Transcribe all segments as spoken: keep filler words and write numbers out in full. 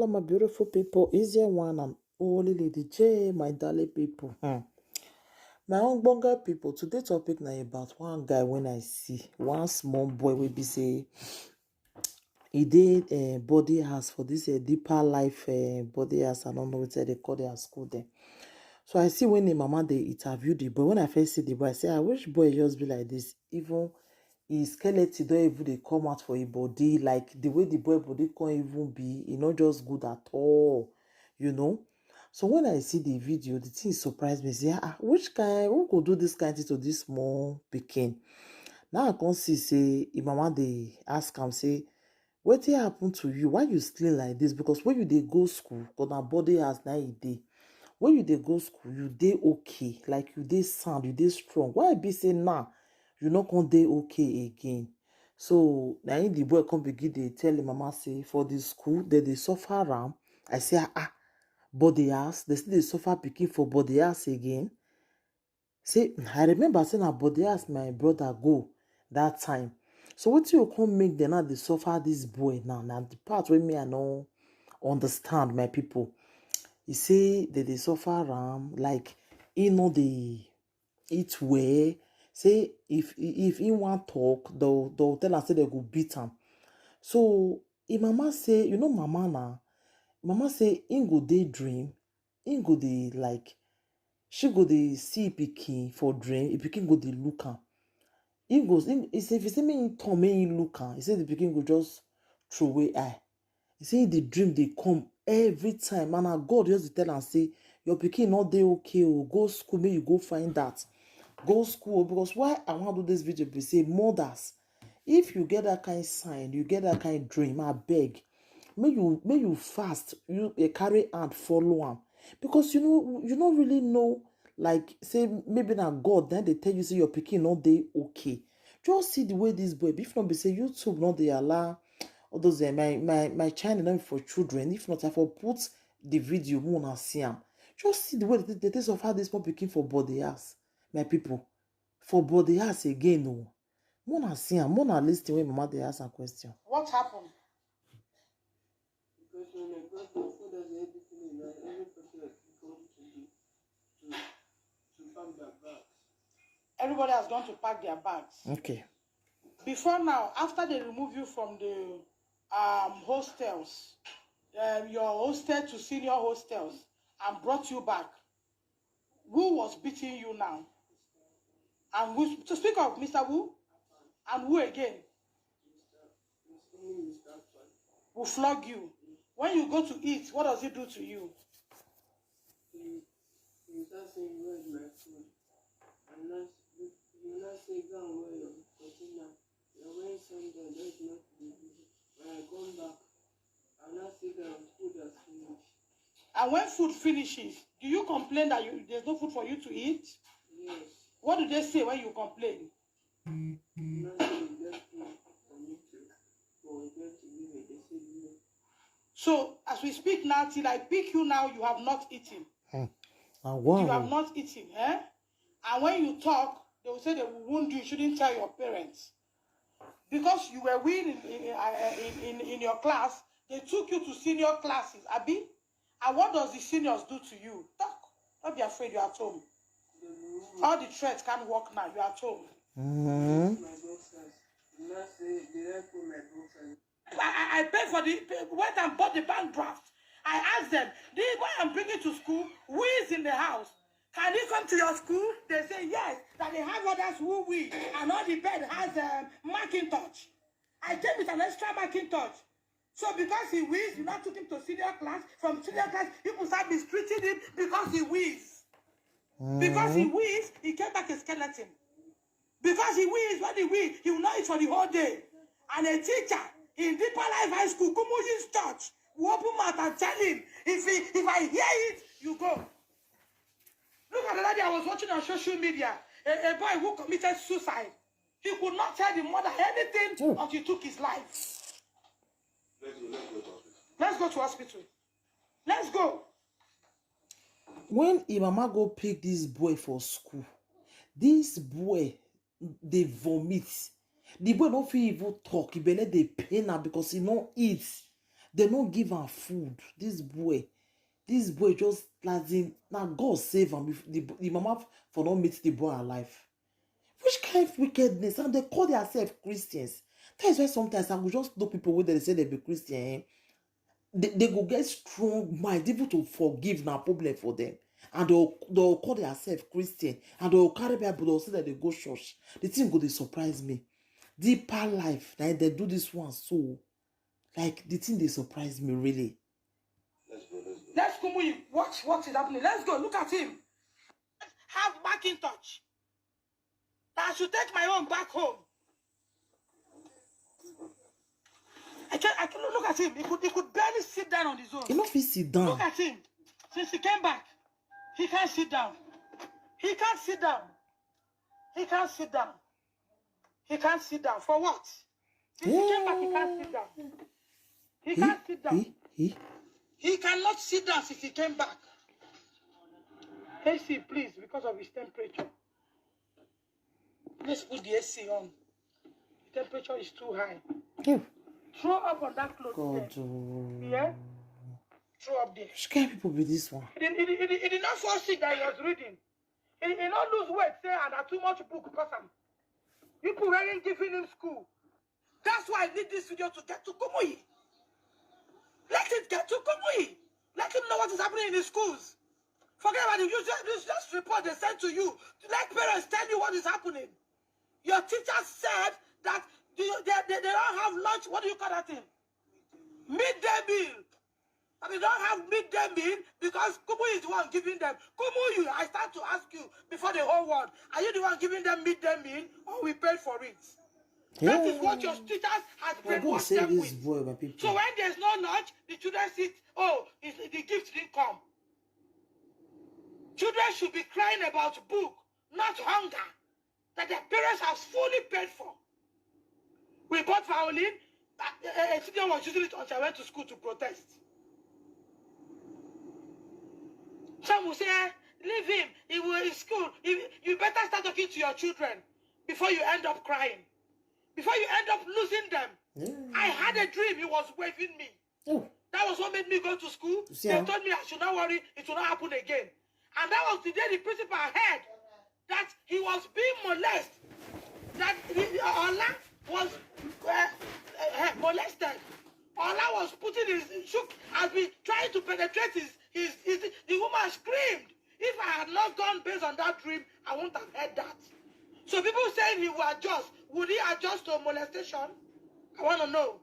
Hello, my beautiful people. Is here one and only Lady J, my darling people. Hmm. My own bonga people, today topic na about one guy when I see, one small boy will be say, he did a body house for this a deeper life uh, body house. I don't know what they call their school there. So I see when the mama they interview the boy. When I first see the boy, I say, I wish boy just be like this. Even his skeleton don't even they come out for his body. Like the way the boy body can't even be, e not just good at all, you know. So when I see the video, the thing surprised me. Say, ah, which kind, who could do this kind thing to this small pikin? Now I can see, say, his mama they ask him, say, wetin happen to you? Why you slim like this? Because when you dey go school, because na body house na e dey. When you dey go school, you dey okay, like you dey sound, you dey strong. Why be say now you no come dey okay again? So na him the boy come begin dey tell him mama say for the school they dey suffer am. I say ah ah, body house, they still dey suffer pikin for body house again. Say I remember say na body house my brother go that time. So wetin you come make dem now dey suffer this boy now? Na the part wey me I no understand, my people. He say they dey suffer am, like he no dey eat well. Say if if he wan talk, they'll they'll tell am say they go beat am. So him mama say, you know mama na, mama say him go dey dream, him go dey like, she go dey see pikin for dream, e pikin go dey look am. He goes, he, he say, if you see me in turn, make him look am. He say the pikin go just throw away eye. He say the dream dey come every time, and na God just dey tell am say your pikin no dey okay o, go school, make you go find that, go school o. Because why I wan do this video be say mothers, if you get that kind sign, you get that kind dream, I beg, make you make you fast, you eh, carry hand follow am, because you know you no really know, like say maybe na God then they tell you say your pikin no dey okay. Just see the way this boy be. If not be say YouTube no dey allow all those eh, my my my channel not for children. If not, I for put the video more and see am. Just see the way they, they take suffer this small pikin for body house, my people, for body house again o. Mona see am, Mona listen when mama dey ask am question. What happened? Because when I got my food and everything, and everybody has gone to the to, to pack their bags. Everybody has gone to pack their bags. Okay. Before now, after they remove you from the um, hostels, um, your hostel to senior hostels, and brought you back, who was beating you now? And who, to speak of Mister Wu, and who again? Will flog you. When you go to eat, what does he do to you? He, he starts saying, where's my food? And not, you not say, go and wear your container. You're wearing something that's not good. When I come back, I'll not sit down, food has finished. And when food finishes, do you complain that you, there's no food for you to eat? Yes. What do they say when you complain? Nothing, just food for me to, for them to give me. They said no. So as we speak now, till I pick you now, you have not eaten. Hmm. And wow. You have not eaten, eh? And when you talk, they will say they will wound you. You shouldn't tell your parents. Because you were weak in, in, uh, in, in, in your class, they took you to senior classes, abi? And what does the seniors do to you? Talk. Don't be afraid, you're at home. All the threats can't work now, you're at home. Mm-hmm. My boxers. You not say they don't put my boxers. I, I, I pay for the pay, went and bought the bank draft. I asked them, the boy I'm bringing to school, who is in the house? Can he come to your school? They say yes, that they have others who will, and all the bed has um, Macintosh. I came with an extra Macintosh. So because he wins, you now took him to senior class. From senior class, people start mistreating him because he wins. Because he wins, he came back a skeleton. Because he wins, when he wins, he will not eat for the whole day. And a teacher in Deeper Life High School, Kumu Youth Church, will open mouth and tell him, if he, if I hear it, you go. Look at the lady I was watching on social media, a, a boy who committed suicide. He could not tell the mother anything until he took his life. Let's go, let's go to hospital. Let's go to hospital. Let's go. When him mama go pick this boy for school, this boy dey vomit. The boy no fit even talk. He belle dey pain am because he no eat. They no give am food. This boy, this boy just, as in, na God save am. If the, the mama for no meet the boy alive. Which kind of wickedness? And they call themselves Christians. That is why sometimes I go just know people wey dem say dem be Christian, eh? They, they go get strong mind, even to forgive na problem for them. And they'll, they'll call themselves Christian. And they'll carry Bible, they'll say that they go church. The thing go dey surprise me. Deeper life, like, they do this one so. Like, the thing dey surprise me, really. Let's Kumuyi watch what is happening. Let's go. Look at him. Have Macintosh. That I should take my own back home. I can't, I can't look at him. He could, he could barely sit down on his own. You know, if he sit down. Look at him. Since he came back, he can't sit down. He can't sit down. He can't sit down. He can't sit down. For what? Since he came back, he can't sit down. He can't sit down. He, he, He cannot sit down since he came back. A C, please, because of his temperature. Let's put the A C on. The temperature is too high. oh, Throw up on that clothes God. There. Oh. Yeah? Throw up there. Which kind of people be this one? He did, he, did, he, did, he did not fall sick that he was reading. He, he not lose weight, say, and that too much book because I'm. People weren't giving him school. That's why I need this video to get to Kumuyi. Let it get to Kumuyi. Let him know what is happening in the schools. Forget about it. You just, you just report they send to you. Let parents tell you what is happening. Your teachers said that you, they, they, they don't have lunch. What do you call that thing? Midday meal. And they don't have midday meal because Kumuyi is the one giving them. Kumuyi, I start to ask you before the whole world, are you the one giving them midday meal or we paid for it? That is what your teachers has My God, brainwashed save them this with. Boy, my people. So when there's no lunch, the children sit, oh, it's, the gift didn't come. Children should be crying about book, not hunger, that their parents have fully paid for. We bought violin. Uh, uh, uh, Children was using it until I went to school to protest. Some will say, "Eh, leave him. He will in school." He, you better start talking to your children before you end up crying, before you end up losing them. Yeah. I had a dream. He was waving me. Oh, That was what made me go to school. See, They ah. Told me I should not worry, it will not happen again. And that was the day the principal heard that he was being molested. That he, Ola was uh, uh, molested. Ola was putting his shook, has been trying to penetrate his, his, his. The woman screamed. If I had not gone based on that dream, I wouldn't have heard that. So people saying he will adjust. Would he adjust to molestation? I want to know.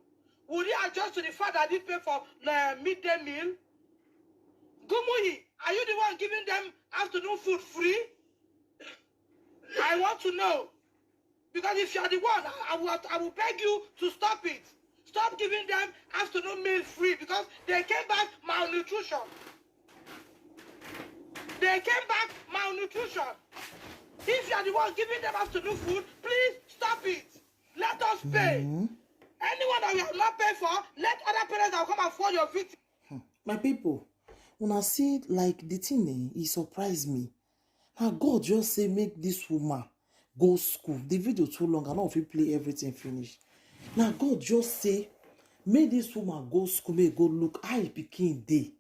Would he adjust to the fact that he didn't pay for the midday meal? Kumuyi, are you the one giving them afternoon food free? I want to know. Because if you are the one, I, I, will, I will beg you to stop it. Stop giving them afternoon meal free because they came back malnutrition. They came back malnutrition. If you are the one giving them afternoon food, please stop it. Let us pay. Anyone that we have not paid for, let other parents that come and afford your victim. My people, when I see, like, the thing, eh, it surprised me. Now God just say make this woman go school. The video too long. I don't fit play everything finish. Now God just say make this woman go school, make go look how e pikin dey.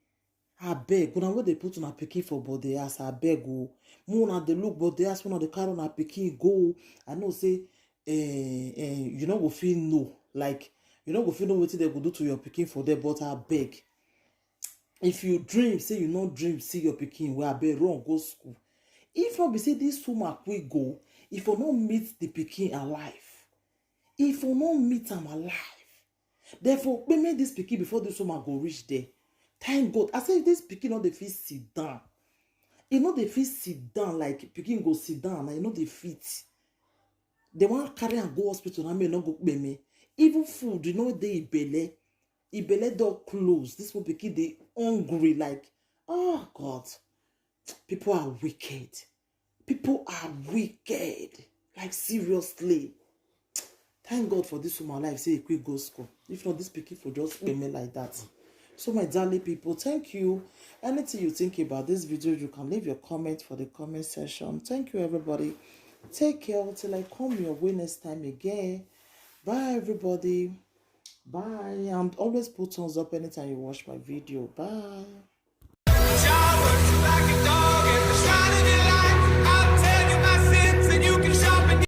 Abeg, una wey dey put una pikin for body as, abeg o. Make una dey look body as, una dey carry una pikin go. I know say, eh, eh, you no go fit know, like, you no go fit know wetin dem go do to your pikin for there, but abeg, if you dream say you no dream see your pikin, well, abeg run go school. If no be say this woman quick go, if you no meet the pikin alive, if you no meet am alive, therefore, payment this pikin before this woman go reach there. Thank God. I say this pikin no dey fit sit down. E no dey fit sit down like pikin go sit down. Na e no dey fit. They wan carry am go hospital. Na me no go pay me. Even food, you know, dey ibele. Ibele door close. This one pikin dey hungry. Like, oh God, people are wicked. People are wicked. Like, seriously. Thank God for this woman life. Say e quick go school. If not, this pikin for just pay me like that. So my darling people, thank you. Anything you think about this video, you can leave your comment for the comment section. Thank you, everybody. Take care till I come your way next time again. Bye, everybody. Bye, and always put thumbs up anytime you watch my video. Bye.